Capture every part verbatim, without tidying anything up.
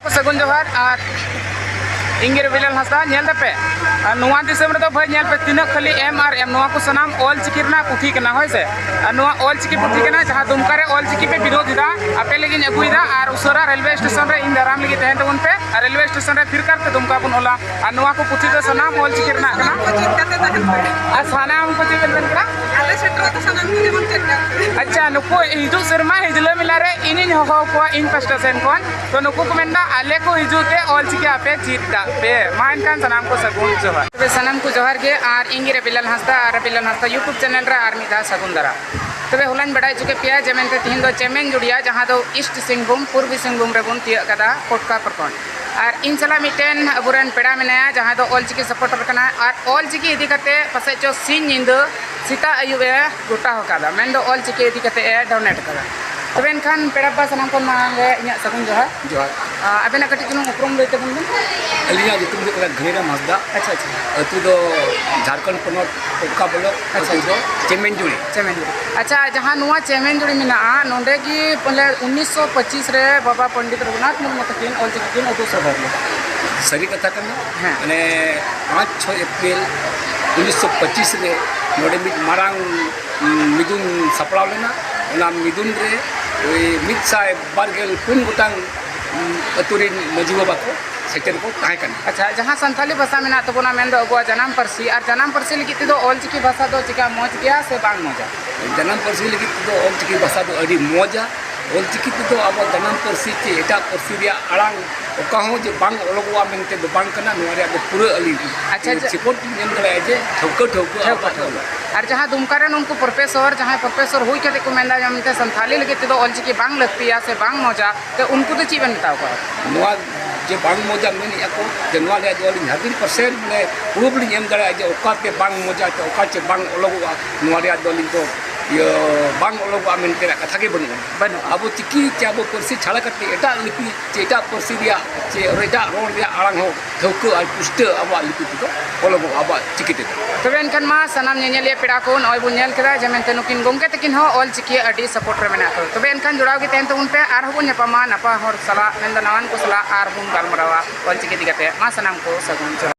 ᱥᱟᱹᱜᱩᱱ ᱡᱚᱦᱟᱨ᱾ ᱟᱨ ᱤᱧ ᱜᱮ ᱨᱚᱵᱤᱞᱟᱞ ᱦᱟᱸᱥᱫᱟ᱾ ᱧᱮᱞ ᱫᱟᱯᱮ, ᱟᱨ ᱱᱚᱣᱟ ᱫᱤᱥᱚᱢ ᱨᱮᱫᱚ ᱵᱷᱟᱹᱭ ᱧᱮᱞ ᱯᱮ, ᱛᱤᱱᱟᱹᱜ ᱠᱷᱟᱹᱞᱤ ᱮᱢ ᱟᱨ ᱮᱢ, ᱱᱚᱣᱟ ᱠᱚ ᱥᱟᱱᱟᱢ ᱚᱞ ᱪᱤᱠᱤ ᱨᱮᱱᱟᱜ ᱯᱩᱛᱷᱤ ᱠᱟᱱᱟ, ᱦᱳᱭ ᱥᱮ᱾ ᱟᱨ ᱱᱚᱣᱟ ᱚᱞ ᱪᱤᱠᱤ ᱯᱩᱛᱷᱤ ᱠᱟᱱᱟ, ᱡᱟᱦᱟᱸ ᱫᱩᱢᱠᱟ ᱨᱮ ᱚᱞ ᱪᱤᱠᱤ ᱯᱮ ᱵᱤᱨᱳᱫ ᱮᱫᱟ, ᱟᱯᱮ ᱞᱟᱹᱜᱤᱫ ᱤᱧ ᱟᱹᱜᱩᱭᱮᱫᱟ᱾ ᱟᱨ ᱩᱥᱟᱹᱨᱟ ᱨᱮᱞᱣᱮ ᱥᱴᱮᱥᱚᱱ ᱨᱮ ᱤᱧ ᱫᱟᱨᱟᱢ ᱞᱟᱹᱜᱤᱫ ᱛᱟᱦᱮᱱ ᱛᱟᱵᱚᱱ ᱯᱮ, ᱟᱨ ᱨᱮᱞᱣᱮ ᱥᱴᱮᱥᱚᱱ ᱨᱮ ᱯᱷᱤᱨᱠᱟᱨ ᱛᱮ ᱫᱩᱢᱠᱟ ᱵᱚᱱ ᱚᱞᱟ᱾ ᱟᱨ ᱱᱚᱣᱟ ᱠᱚ ᱯᱩᱛᱷᱤ ᱫᱚ ᱥᱟᱱᱟᱢ ᱚᱞ ᱪᱤᱠᱤ ᱨᱮᱱᱟᱜ ᱠᱟᱱᱟ᱾ ᱪᱮᱫ ᱠᱟᱛᱮ ᱛᱟᱦᱮᱱ ᱯᱮ᱾ ᱟᱨ ᱥᱟᱱᱟᱢ ᱠᱚ ᱪᱮᱫ ᱵᱮᱱ ᱢᱮᱱ ᱠᱟᱱᱟ? ᱟᱞᱮ ᱥᱮᱴᱮᱨᱚᱜ ᱫᱚ ᱥᱟᱱᱟᱢ ᱠᱚ ᱡᱮᱢᱚᱱ ᱪᱮᱫ ᱠᱟᱜ ᱯᱮ᱾ ᱟᱪᱪᱷᱟ, ᱱᱩᱠᱩ ᱦᱤᱡᱩᱜ ᱥᱮᱨᱢᱟ ᱦᱤᱡᱞᱟᱹ ᱢᱮᱞᱟ ᱨᱮ ᱤᱧᱤᱧ ᱦᱚᱦᱚ ᱟᱠᱚᱣᱟ ᱤᱧ ᱯᱟᱥᱴᱟ ᱥᱮᱱ ᱠᱷᱚᱱ᱾ ᱛᱚ ᱱᱩᱠᱩ ᱠᱚ ᱢᱮᱱᱫᱟ, ᱟᱞᱮ ᱠᱚ ᱦᱤᱡᱩᱜ ᱛᱮ ᱚᱞ ᱪᱤᱠᱤ ᱟᱯᱮ ᱪᱮᱫ ᱠᱟᱜ ᱯᱮ᱾ ᱢᱟ ᱮᱱᱠᱷᱟᱱ ᱥᱟᱱᱟᱢ ᱠᱚ ᱥᱟᱹᱜᱩᱱ ᱡᱚᱦᱟᱨ᱾ ᱛᱚᱵᱮ ᱥᱟᱱᱟᱢ ᱠᱚ ᱡᱚᱦᱟᱨ ᱜᱮ, ᱟᱨ ᱤᱧ ᱜᱮ ᱨᱚᱵᱤᱞᱟᱞ ᱦᱟᱸᱥᱫᱟ, ᱟᱨ ᱨᱚᱵᱤᱞᱟᱞ ᱦᱟᱸᱥᱫᱟ YouTube ᱪᱮᱱᱮᱞ ᱨᱮ ᱟᱨ ᱢᱤᱫ ᱫᱷᱟᱣ ᱥᱟᱹᱜᱩᱱ ᱫᱟᱨᱟᱢ᱾ ᱛᱚᱵᱮ ᱦᱚᱞᱟᱧ ᱵᱟᱰᱟᱭ ᱦᱚᱪᱚ ᱠᱮᱫ ᱯᱮᱭᱟ ᱡᱮ ᱢᱮᱱᱛᱮ ᱛᱤᱦᱤᱧ ᱫᱚ ᱪᱮᱢᱮᱧ ᱡᱩᱲᱤᱭᱟ, ᱡᱟᱦᱟᱸ ᱫᱚ ᱤᱥᱴ ᱥᱤᱝᱵᱷᱩᱢ, ᱯᱩᱨᱵᱤ ᱥᱤᱝᱵᱷᱩᱢ ᱨᱮᱵᱚᱱ ᱛᱤᱭᱟᱹᱜ ᱠᱟᱫᱟ, ᱠᱳᱴᱠᱟ ᱯᱨᱚᱠᱷᱚᱸᱰ᱾ ᱟᱨ ᱤᱧ ᱥᱟᱞᱟᱜ ᱢᱤᱫᱴᱮᱱ ᱟᱵᱚᱨᱮᱱ ᱯᱮᱲᱟ ᱢᱮᱱᱟᱭᱟ, ᱡᱟᱦᱟᱸᱭ ᱫᱚ ᱚᱞ ᱪᱤᱠᱤ ᱥᱟᱯᱳᱨᱴᱟᱨ ᱠᱟᱱᱟᱭ᱾ ᱟᱨ ᱚᱞ ᱪᱤᱠᱤ ᱤᱫᱤ ᱠᱟᱛᱮ ᱯᱟᱥᱮᱡ ᱪᱚ ᱥᱤᱧ ᱧᱤᱫᱟᱹ ᱥᱮᱛᱟᱜ ᱟᱹᱭᱩᱵ ᱮ ᱜᱚᱴᱟ ᱟᱠᱟᱫᱟ, ᱢᱮᱱᱫᱚ ᱚᱞ ᱪᱤᱠᱤ ᱤᱫᱤ ᱠᱟᱛᱮ ᱮ ᱰᱚᱱᱮᱴ ᱟᱠᱟᱫᱟ᱾ ᱛᱚᱵᱮ ᱮᱱᱠᱷᱟᱱ ᱯᱮᱲᱟ ᱵᱟᱵᱟ, ᱥᱟᱱᱟᱢ ᱠᱷᱚᱱ ᱢᱟᱲᱟᱝ ᱨᱮ ᱤᱧᱟᱹᱜ ᱥᱟᱹᱜᱩᱱ ᱡᱚᱦᱟᱨ᱾ ᱡᱚᱦᱟᱨ᱾ ᱟᱨ ᱟᱵᱮᱱᱟᱜ ᱠᱟᱹᱴᱤᱡ ᱪᱩᱞᱩᱝ ᱩᱯᱨᱩᱢ ᱞᱟᱹᱭ ᱛᱟᱵᱚᱱ ᱵᱮᱱ᱾ ᱟᱹᱞᱤᱧᱟᱜ ᱧᱩᱛᱩᱢ ᱫᱚ ᱦᱩᱭᱩᱜ ᱠᱟᱱᱟ ᱜᱷᱟᱹᱱᱤᱨᱟᱢ ᱦᱟᱸᱥᱫᱟ᱾ ᱟᱪᱪᱷᱟ, ᱟᱪᱪᱷᱟ᱾ ᱟᱹᱛᱩ ᱫᱚ ᱡᱷᱟᱲᱠᱷᱚᱸᱰ ᱯᱚᱱᱚᱛ ᱠᱳᱴᱠᱟ ᱵᱞᱚᱠ᱾ ᱟᱪᱪᱷᱟ, ᱟᱹᱛᱩ ᱫᱚ ᱪᱮᱢᱮᱱᱡᱩᱲᱤ᱾ ᱪᱮᱢᱮᱱᱡᱩᱲᱤ᱾ ᱟᱪᱪᱷᱟ, ᱡᱟᱦᱟᱸ ᱱᱚᱣᱟ ᱪᱮᱢᱮᱱᱡᱩᱲᱤ ᱢᱮᱱᱟᱜᱼᱟ, ᱱᱚᱰᱮ ᱜᱮ ᱵᱚᱞᱮ ᱩᱱᱤᱥᱥᱚ ᱯᱚᱸᱪᱤᱥ ᱨᱮ ᱵᱟᱵᱟ ᱯᱚᱱᱰᱤᱛ ᱨᱚᱜᱷᱩᱱᱟᱛᱷ ᱢᱩᱨᱢᱩ ᱛᱟᱹᱠᱤᱱ ᱚᱞ ᱪᱤᱠᱤ ᱠᱤᱱ ᱩᱫᱩᱜ ᱥᱚᱫᱚᱨ ᱞᱮᱫᱟ᱾ ᱥᱟᱹᱨᱤ ᱠᱟᱛᱷᱟ ᱠᱟᱱᱟ᱾ ᱦᱮᱸ᱾ ᱢᱟᱱᱮ ᱯᱟᱸᱪ ᱪᱷᱚᱭ ᱮᱯᱨᱤᱞ ᱩᱱᱤᱥᱥᱚ ᱯᱚᱸᱪᱤᱥ ᱨᱮ ᱱᱚᱰᱮ ᱢᱤᱫ ᱢᱟᱨᱟᱝ, ᱩᱸ, ᱢᱤᱫᱩᱱ ᱥᱟᱯᱲᱟᱣ ᱞᱮᱱᱟ᱾ ᱚᱱᱟ ᱢᱤᱫᱩᱱ ᱨᱮ ᱳᱭ ᱢᱤᱫ ᱥᱟᱭ ᱵᱟᱨ ᱜᱮᱞ ᱯᱩᱱ ᱜᱚᱴᱟᱝ, ᱩᱸ, ᱟᱹᱛᱩ ᱨᱤᱱ ᱢᱟᱹᱡᱷᱤ ᱵᱟᱵᱟ ᱠᱚ ᱥᱮᱴᱮᱨ ᱠᱚ ᱛᱟᱦᱮᱸ ᱠᱟᱱᱟ᱾ ᱟᱪᱪᱷᱟ, ᱡᱟᱦᱟᱸ ᱥᱟᱱᱛᱟᱞᱤ ᱵᱷᱟᱥᱟ ᱢᱮᱱᱟᱜ ᱛᱟᱵᱚᱱᱟ, ᱢᱮᱱᱫᱚ ᱟᱵᱚᱣᱟᱜ ᱡᱟᱱᱟᱢ ᱯᱟᱹᱨᱥᱤ, ᱟᱨ ᱡᱟᱱᱟᱢ ᱯᱟᱹᱨᱥᱤ ᱞᱟᱹᱜᱤᱫ ᱛᱮᱫᱚ ᱚᱞ ᱪᱤᱠᱤ ᱵᱷᱟᱥᱟ ᱫᱚ ᱪᱮᱠᱟ ᱢᱚᱡᱽ ᱜᱮᱭᱟ ᱥᱮ ᱵᱟᱝ ᱢᱚᱡᱟ? ᱡᱟᱱᱟᱢ ᱯᱟᱹᱨᱥᱤ ᱞᱟᱹᱜᱤᱫ ᱛᱮᱫᱚ ᱚᱞ ᱪᱤᱠᱤ ᱵᱷᱟᱥᱟ ᱫᱚ ᱟᱹᱰᱤ ᱢᱚᱡᱟ᱾ ᱚᱞ ᱪᱤᱠᱤ ᱛᱮᱫᱚ ᱟᱵᱚ ᱡᱟᱱᱟᱢ ᱯᱟᱹᱨᱥᱤ ᱪᱮ ᱮᱴᱟᱜ ᱯᱟᱹᱨᱥᱤ ᱨᱮᱭᱟᱜ ᱟᱲᱟᱝ ᱚᱠᱟ ᱦᱚᱸ ᱡᱮ ᱵᱟᱝ ᱚᱞᱚᱜᱚᱜᱼᱟ ᱢᱮᱱᱛᱮ ᱫᱚ ᱵᱟᱝ ᱠᱟᱱᱟ᱾ ᱱᱚᱣᱟ ᱨᱮᱭᱟᱜ ᱫᱚ ᱯᱩᱨᱟᱹ ᱟᱹᱞᱤᱧ ᱟᱪᱪᱷᱟ, ᱟᱪᱪᱷᱟ᱾ ᱥᱤᱯᱳᱨᱴ ᱞᱤᱧ ᱮᱢ ᱫᱟᱲᱮᱭᱟᱜᱼᱟ ᱡᱮ ᱴᱷᱟᱹᱣᱠᱟᱹ, ᱴᱷᱟᱹᱣᱠᱟᱹ ᱴᱷᱟᱹᱣᱠᱟᱹ, ᱟᱵᱚᱣᱟᱜ ᱴᱷᱟᱹᱣᱠᱟᱹ᱾ ᱟᱨ ᱡᱟᱦᱟᱸ ᱫᱩᱢᱠᱟ ᱨᱮᱱ ᱩᱱᱠᱩ ᱯᱨᱚᱯᱷᱮᱥᱚᱨ, ᱡᱟᱦᱟᱸᱭ ᱯᱨᱚᱯᱷᱮᱥᱚᱨ ᱦᱩᱭ ᱠᱟᱛᱮ ᱠᱚ ᱢᱮᱱᱫᱟ ᱡᱮ ᱢᱮᱱᱛᱮ ᱥᱟᱱᱛᱷᱟᱞᱤ ᱞᱟᱹᱜᱤᱫ ᱛᱮᱫᱚ ᱚᱞ ᱪᱤᱠᱤ ᱵᱟᱝ ᱞᱟᱹᱠᱛᱤᱭᱟ ᱥᱮ ᱵᱟᱝ ᱢᱚᱡᱟ, ᱛᱚ ᱩᱱᱠᱩ ᱫᱚ ᱪᱮᱫ ᱵᱮᱱ ᱢᱮᱛᱟ ᱠᱚᱣᱟ? ᱱᱚᱣᱟ ᱡᱮ ᱵᱟᱝ ᱢᱚᱡᱟ ᱢᱮᱱᱮᱫᱼᱟ ᱠᱚ, ᱡᱮ ᱱᱚᱣᱟ ᱨᱮᱭᱟᱜ ᱫᱚ ᱟᱹᱞᱤᱧ ᱦᱟᱱᱰᱨᱮᱰ ᱯᱟᱨᱥᱮᱱᱴ ᱢᱟᱱᱮ ᱯᱨᱩᱯᱷ ᱞᱤᱧ ᱮᱢ ᱫᱟᱲᱮᱭᱟᱜᱼᱟ ᱡᱮ ᱚᱠᱟᱛᱮ ᱵᱟᱝ ᱢᱚᱡᱟ ᱥᱮ ᱚᱠᱟ ᱪᱮ ᱵᱟᱝ ᱚᱞᱚᱜᱚᱜᱼᱟ, ᱱᱚᱣᱟ ᱨᱮᱭᱟᱜ ᱫᱚ ᱟᱹᱞᱤᱧ ᱫᱚ ᱤᱭᱟᱹ ᱵᱟᱝ ᱚᱞᱚᱜᱚᱜᱼᱟ ᱢᱮᱱᱛᱮᱱᱟᱜ ᱠᱟᱛᱷᱟ ᱜᱮ ᱵᱟᱹᱱᱩᱜᱼᱟ᱾ ᱵᱟᱹᱱᱩᱜᱼᱟ᱾ ᱟᱵᱚ ᱪᱤᱠᱤ ᱪᱮ ᱟᱵᱚ ᱯᱟᱹᱨᱥᱤ ᱪᱷᱟᱲᱟ ᱠᱟᱛᱮ ᱮᱴᱟᱜ ᱞᱤᱯᱤ ᱪᱮ ᱮᱴᱟᱜ ᱯᱟᱹᱨᱥᱤ ᱨᱮᱭᱟᱜ ᱪᱮ ᱮᱴᱟᱜ ᱨᱚᱲ ᱨᱮᱭᱟᱜ ᱟᱲᱟᱝ ᱦᱚᱸ ᱴᱷᱟᱹᱣᱠᱟᱹ ᱟᱨ ᱯᱩᱥᱴᱟᱹ ᱟᱵᱚᱣᱟᱜ ᱞᱤᱯᱤ ᱛᱮᱫᱚ ᱚᱞᱚᱜᱚᱜᱼᱟ, ᱟᱵᱚᱣᱟᱜ ᱪᱤᱠᱤ ᱛᱮᱫᱚ᱾ ᱛᱚᱵᱮ ᱮᱱᱠᱷᱟᱱ ᱢᱟ ᱥᱟᱱᱟᱢ ᱧᱮᱧᱮᱞᱤᱭᱟᱹ ᱯᱮᱲᱟ ᱠᱚ, ᱱᱚᱜᱼᱚᱭ ᱵᱚᱱ ᱧᱮᱞ ᱠᱮᱫᱟ ᱡᱮ ᱢᱮᱱᱛᱮ ᱱᱩᱠᱤᱱ ᱜᱚᱢᱠᱮ ᱛᱟᱹᱠᱤᱱ ᱦᱚᱸ ᱚᱞ ᱪᱤᱠᱤ ᱟᱹᱰᱤ support ᱨᱮ ᱢᱮᱱᱟᱜ ᱠᱚ᱾ ᱛᱚᱵᱮ ᱮᱱᱠᱷᱟᱱ ᱡᱚᱲᱟᱣ ᱜᱮ ᱛᱟᱦᱮᱱ ᱛᱟᱵᱚᱱ ᱯᱮ, ᱟᱨᱦᱚᱸ ᱵᱚᱱ ᱧᱟᱯᱟᱢᱟ ᱱᱟᱯᱟ ᱦᱚᱲ ᱥᱟᱞᱟᱜ, ᱢᱮᱱᱫᱚ ᱱᱟᱣᱟᱱ ᱠᱚ ᱥᱟᱞᱟᱜ, ᱟᱨ ᱵᱚᱱ ᱜᱟᱞᱢᱟᱨᱟᱣᱟ ᱚᱞ ᱪᱤᱠᱤ ᱤᱫᱤ ᱠᱟᱛᱮ᱾ ᱢᱟ ᱥᱟᱱᱟᱢ ᱠᱚ ᱥᱟᱹᱜᱩᱱ ᱡᱚᱦᱟᱨ᱾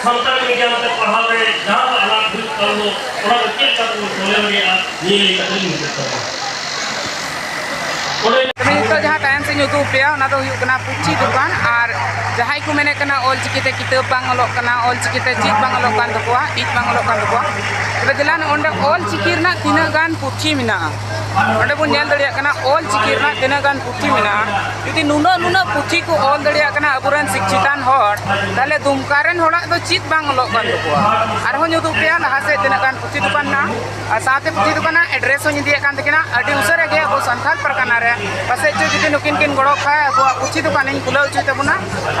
ᱥᱟᱱᱛᱟᱲᱤ ᱢᱤᱰᱤᱭᱟᱢ ᱛᱮ ᱯᱟᱲᱦᱟᱣ ᱨᱮ ᱡᱟᱦᱟᱸ ᱟᱱᱟᱴ ᱦᱩᱭᱩᱜ ᱠᱟᱱ ᱫᱚ, ᱚᱱᱟ ᱫᱚ ᱪᱮᱫ ᱞᱮᱠᱟ ᱛᱮᱵᱚᱱ ᱥᱚᱞᱦᱮ ᱫᱟᱲᱮᱭᱟᱜᱼᱟ, ᱱᱤᱭᱟᱹ ᱞᱟᱹᱭ ᱠᱟᱛᱮ ᱞᱤᱧ ᱢᱩᱪᱟᱹᱫ ᱛᱟᱵᱚᱱᱟ᱾ ᱚᱸᱰᱮ ᱱᱤᱛᱚᱜ ᱡᱟᱦᱟᱸ ᱛᱟᱭᱚᱢ ᱥᱮᱫ ᱤᱧ ᱩᱫᱩᱜ ᱯᱮᱭᱟ, ᱚᱱᱟ ᱫᱚ ᱦᱩᱭᱩᱜ ᱠᱟᱱᱟ ᱯᱩᱛᱷᱤ ᱫᱚᱠᱟᱱ᱾ ᱟᱨ ᱡᱟᱦᱟᱸᱭ ᱠᱚ ᱢᱮᱱᱮᱫ ᱠᱟᱱᱟ ᱚᱞ ᱪᱤᱠᱤ ᱛᱮ ᱠᱤᱛᱟᱹᱵ ᱵᱟᱝ ᱚᱞᱚᱜ ᱠᱟᱱᱟ, ᱚᱞ ᱪᱤᱠᱤ ᱛᱮ ᱪᱮᱫ ᱵᱟᱝ ᱚᱞᱚᱜ ᱠᱟᱱ ᱛᱟᱠᱚᱣᱟ, ᱪᱮᱫ ᱵᱟᱝ ᱚᱞᱚᱜ ᱠᱟᱱ ᱛᱟᱠᱚᱣᱟ, ᱛᱚᱵᱮ ᱫᱮᱞᱟ ᱱᱚᱜᱼᱚ ᱱᱚᱰᱮ ᱚᱞ ᱪᱤᱠᱤ ᱨᱮᱱᱟᱜ ᱛᱤᱱᱟᱹᱜ ᱜᱟᱱ ᱯᱩᱛᱷᱤ ᱢᱮᱱᱟᱜᱼᱟ, ᱚᱸᱰᱮ ᱵᱚᱱ ᱧᱮᱞ ᱫᱟᱲᱮᱭᱟᱜ ᱠᱟᱱᱟ ᱚᱞ ᱪᱤᱠᱤ ᱨᱮᱱᱟᱜ ᱛᱤᱱᱟᱹᱜ ᱜᱟᱱ ᱯᱩᱛᱷᱤ ᱢᱮᱱᱟᱜᱼᱟ᱾ ᱡᱩᱫᱤ ᱱᱩᱱᱟᱹᱜ ᱱᱩᱱᱟᱹᱜ ᱯᱩᱛᱷᱤ ᱠᱚ ᱚᱞ ᱫᱟᱲᱮᱭᱟᱜ ᱠᱟᱱᱟ ᱟᱵᱚᱨᱮᱱ ᱥᱤᱠᱪᱷᱤᱛᱟᱱ ᱦᱚᱲ, ᱛᱟᱦᱞᱮ ᱫᱩᱢᱠᱟ ᱨᱮᱱ ᱦᱚᱲᱟᱜ ᱫᱚ ᱪᱮᱫ ᱵᱟᱝ ᱚᱞᱚᱜ ᱠᱟᱱ ᱛᱟᱠᱚᱣᱟ? ᱟᱨᱦᱚᱸ ᱧᱩᱫᱩᱜ ᱯᱮᱭᱟ ᱞᱟᱦᱟ ᱥᱮᱫ ᱛᱤᱱᱟᱹᱜ ᱜᱟᱱ ᱯᱩᱛᱷᱤ ᱫᱚᱠᱟᱱ ᱢᱮᱱᱟᱜᱼᱟ, ᱟᱨ ᱥᱟᱶᱛᱮ ᱯᱩᱛᱷᱤ ᱫᱚᱠᱟᱱᱟᱜ address ᱦᱚᱸᱧ ᱤᱫᱤᱭᱮᱫ ᱠᱟᱱ ᱛᱟᱹᱠᱤᱱᱟ᱾ ᱟᱹᱰᱤ ᱩᱥᱟᱹᱨᱟ ᱜᱮ ᱟᱵᱚ ᱥᱟᱱᱛᱟᱲ ᱯᱟᱨᱜᱟᱱᱟ ᱨᱮ ᱯᱟᱥᱮᱡ ᱪᱚ ᱡᱩᱫᱤ ᱱᱩᱠᱤᱱ ᱠᱤᱱ ᱜᱚᱲᱚ ᱠᱷᱟᱡ ᱟᱵᱚᱣᱟᱜ ᱯᱩᱛᱷᱤ ᱫᱚᱠᱟᱱᱤᱧ ᱠᱷᱩᱞᱟᱹᱣ ᱦᱚᱪᱚᱭ ᱛᱟᱵᱚᱱᱟ,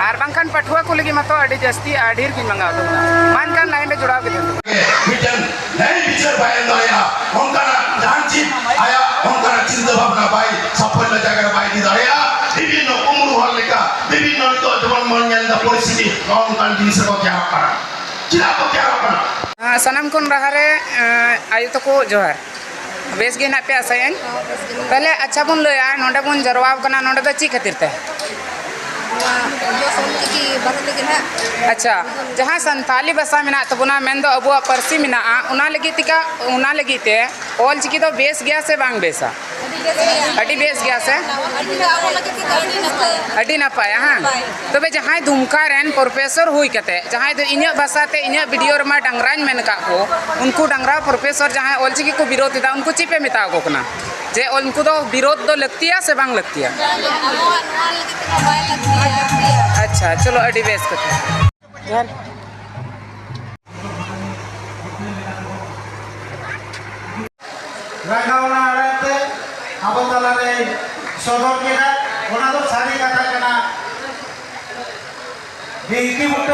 ᱟᱨ ᱵᱟᱝᱠᱷᱟᱱ ᱯᱟᱹᱴᱷᱩᱣᱟᱹ ᱠᱚ ᱞᱟᱹᱜᱤᱫ ᱢᱟᱛᱚ ᱟᱹᱰᱤ ᱡᱟᱹᱥᱛᱤ ᱟᱨ ᱰᱷᱮᱨ ᱜᱤᱧ ᱢᱟᱸᱜᱟᱣ ᱛᱟᱵᱚᱱᱟ᱾ ᱢᱟ ᱮᱱᱠᱷᱟᱱ line ᱨᱮ ᱡᱚᱲᱟᱣ ᱜᱮ ᱛᱟᱦᱮᱱ ᱛᱟᱵᱚᱱᱟ᱾ ᱢᱤᱫᱴᱮᱱ ᱱᱮᱭ ᱵᱤᱪᱟᱹᱨ ᱵᱟᱭ ᱮᱢ ᱫᱟᱲᱮᱭᱟᱜᱼᱟ, ᱚᱱᱠᱟᱱᱟᱜ ᱡᱟᱦᱟᱸ ᱪᱮᱫ ᱟᱭᱟᱜ ᱚᱱᱠᱟᱱᱟᱜ ᱪᱤᱱᱛᱟᱹ ᱵᱷᱟᱵᱽᱱᱟ ᱵᱟᱭ ᱥᱟᱯᱷᱚᱞᱞᱚ ᱡᱟᱭᱜᱟ ᱨᱮ ᱵᱟᱭ ᱤᱫᱤ ᱫᱟᱲᱮᱭᱟᱜᱼᱟ᱾ ᱵᱤᱵᱷᱤᱱᱱᱚ ᱠᱩᱢᱲᱩ ᱦᱚᱲ ᱞᱮᱠᱟ ᱵᱤᱵᱷᱤᱱᱱᱚ ᱱᱤᱛᱚᱜ ᱡᱮᱢᱚᱱ ᱵᱚᱱ ᱧᱮᱞ ᱮᱫᱟ ᱯᱚᱨᱤᱥᱛᱷᱤᱛᱤ, ᱱᱚᱜᱼᱚ ᱱᱚᱝᱠᱟᱱ ᱡᱤᱱᱤᱥ ᱨᱮᱠᱚ ᱛᱮᱭᱟᱨᱚᱜ ᱠᱟᱱᱟ᱾ ᱪᱮᱫᱟᱜ ᱠᱚ ᱛᱮᱭᱟᱨᱚᱜ ᱠᱟᱱᱟ? ᱟᱸ, ᱥᱟᱱᱟᱢ ᱠᱷᱚᱱ ᱞᱟᱦᱟᱨᱮ, ᱟᱸ, ᱟᱭᱳ ᱛᱟᱠᱚ ᱡᱚᱦᱟᱨ, ᱵᱮᱥ ᱜᱮ ᱦᱮᱱᱟᱜ ᱯᱮᱭᱟ ᱟᱥᱟᱭᱟᱹᱧ᱾ ᱦᱚᱸ, ᱵᱮᱥ ᱜᱮ ᱢᱮᱱᱟᱜ ᱛᱟᱦᱞᱮ ᱟᱪᱪᱷᱟ ᱵᱚᱱ ᱞᱟᱹᱭᱟ, ᱱᱚᱰᱮ ᱵᱚᱱ ᱡᱟᱨᱣᱟ ᱟᱠᱟᱱᱟ, ᱱᱚᱰᱮ ᱫᱚ ᱪᱮᱫ ᱠᱷᱟᱹᱛᱤᱨ ᱛᱮ? ᱱᱚᱣᱟ ᱟᱵᱚ ᱚᱞᱪᱤᱠᱤ ᱵᱟᱨᱮ ᱛᱮᱜᱮ ᱱᱟᱦᱟᱜ᱾ ᱟᱪᱪᱷᱟ, ᱡᱟᱦᱟᱸ ᱥᱟᱱᱛᱟᱞᱤ ᱵᱷᱟᱥᱟ ᱢᱮᱱᱟᱜ ᱛᱟᱵᱚᱱᱟ, ᱢᱮᱱᱫᱚ ᱟᱵᱚᱣᱟᱜ ᱯᱟᱹᱨᱥᱤ ᱢᱮᱱᱟᱜᱼᱟ, ᱚᱱᱟ ᱞᱟᱹᱜᱤᱫ ᱛᱮ, ᱚᱱᱟ ᱞᱟᱹᱜᱤᱫ ᱛᱮ ᱚᱞᱪᱤᱠᱤ ᱫᱚ ᱵᱮᱥ ᱜᱮᱭᱟ ᱥᱮ ᱵᱟᱝ ᱵᱮᱥᱟ? ᱟᱹᱰᱤ ᱵᱮᱥ ᱜᱮᱭᱟ᱾ ᱟᱹᱰᱤ ᱵᱮᱥ ᱜᱮᱭᱟ ᱥᱮ? ᱚᱞᱪᱤᱠᱤ ᱫᱚ ᱟᱵᱚ ᱞᱟᱹᱜᱤᱫ ᱛᱮᱫᱚ ᱟᱹᱰᱤ ᱱᱟᱯᱟᱭᱟ᱾ ᱟᱹᱰᱤ ᱱᱟᱯᱟᱭᱟ, ᱦᱮᱸ? ᱱᱟᱯᱟᱭ᱾ ᱛᱚᱵᱮ ᱡᱟᱦᱟᱸᱭ ᱫᱩᱢᱠᱟ ᱨᱮᱱ professor ᱦᱩᱭ ᱠᱟᱛᱮ, ᱡᱟᱦᱟᱸᱭ ᱫᱚ ᱤᱧᱟᱹᱜ ᱵᱷᱟᱥᱟ ᱛᱮ ᱤᱧᱟᱹᱜ video ᱨᱮᱢᱟ ᱰᱟᱝᱨᱟᱧ ᱢᱮᱱ ᱟᱠᱟᱫ ᱠᱚ, ᱩᱱᱠᱩ ᱰᱟᱝᱨᱟ professor ᱡᱟᱦᱟᱸᱭ ᱚᱞᱪᱤᱠᱤ ᱠᱚ ᱵᱤᱨᱳᱫ ᱮᱫᱟ, ᱩᱱᱠᱩ ᱪᱮᱫ ᱯᱮ ᱢᱮᱛᱟ ᱟᱠᱚ ᱠᱟᱱᱟ? ᱡᱮ ᱩᱱᱠᱩ ᱫᱚ ᱵᱤᱨᱳᱫ ᱫᱚ ᱞᱟᱹᱠᱛᱤᱭᱟ ᱥᱮ ᱵᱟᱝ ᱞᱟᱹᱠᱛᱤᱭᱟ? ᱟᱵᱚᱣᱟᱜ ᱱᱚᱣᱟ ᱞᱟᱹᱜᱤᱫ ᱛᱮᱫᱚ ᱵᱟᱭ ᱞᱟᱹᱠᱛᱤᱭᱟ᱾ ᱟᱪᱪᱷᱟ, ᱪᱚᱞᱚ, ᱟᱹᱰᱤ ᱵᱮᱥ ᱠᱟᱛᱷᱟ᱾ ᱡᱚᱦᱟᱨ᱾ ᱨᱟᱸᱜᱟᱣᱱᱟ ᱟᱲᱟᱝ ᱛᱮ ᱟᱵᱚ ᱛᱟᱞᱟᱨᱮ ᱥᱚᱫᱚᱨ ᱠᱮᱫᱟ, ᱚᱱᱟ ᱫᱚ ᱥᱟᱹᱨᱤ ᱠᱟᱛᱷᱟ ᱠᱟᱱᱟ᱾ ᱵᱤᱱᱛᱤ ᱵᱩᱴᱟᱹ